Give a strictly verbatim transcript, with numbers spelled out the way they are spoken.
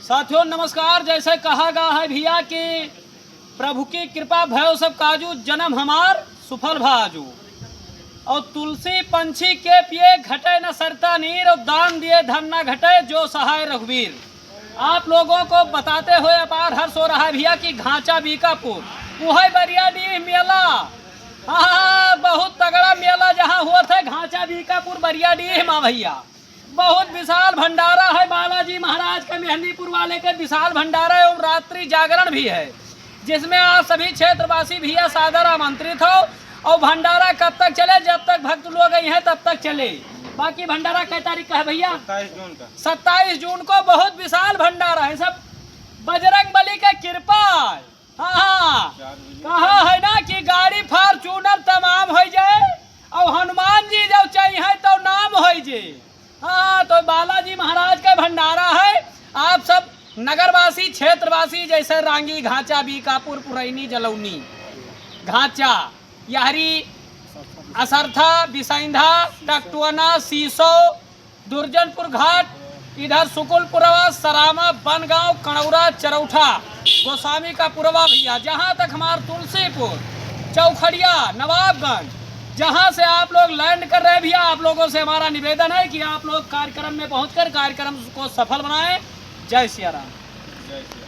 साथियों नमस्कार। जैसे कहा गा है भइया कि प्रभु की कृपा भयो सब काजू, जनम हमार सुफल भा आजू। और तुलसी पंछी के पिए घटे न सरिता नीर, और दान दिए धन न घटे जो सहाय रघुवीर। आप लोगों को बताते हुए अपार हर्ष हो रहा है भइया कि घाचा बीकापुर, उहै बरियाडीह मेला, हाँ, हाँ, बहुत तगड़ा मेला जहाँ होत है घाचा बीकापुर बरियाडीह मा भइया। बहुत विशाल भंडारा है बालाजी महाराज के मेहंदीपुर वाले के, विशाल भंडारा एवं रात्रि जागरण भी है, जिसमें आप सभी क्षेत्रवासी भइया सादर आमंत्रित हो। और भंडारा कब तक चले? जब तक भक्त लोग अइहैं तब तक चले। बाकी भंडारा कै तारीख का है भइया? सत्ताईस जून का। सत्ताईस जून को बहुत विशाल भंडारा है, सब बजरंग बली के कृपा है। हाँ, हाँ। कहा है ना कि गाड़ी Fortuner तमाम होइ जाए और हनुमान जी जब चाहिए तो नाम होइ जाए। हाँ, तो बालाजी महाराज का भंडारा है। आप सब नगरवासी, क्षेत्रवासी, जैसे रांगी, घाचा, बीकापुर, पुरैनी, जलौनी, घाचा, यहरी, असरथा, बिसैंधा, टकटुअना, सीसो, दुर्जनपुर घाट, इधर सुकुलपुरवा, सरामा, बनगांव, कणौरा, चरौठा, गोस्वामी का पुरवा भइया, जहाँ तक हमार तुलसीपुर, चौखड़िया, नवाबगंज, जहाँ से आप लोग land कर रहे भइया, आप लोगों से हमारा निवेदन है कि आप लोग कार्यक्रम में पहुँचकर कार्यक्रम को सफल बनाएं। जय सिया राम। जय सिया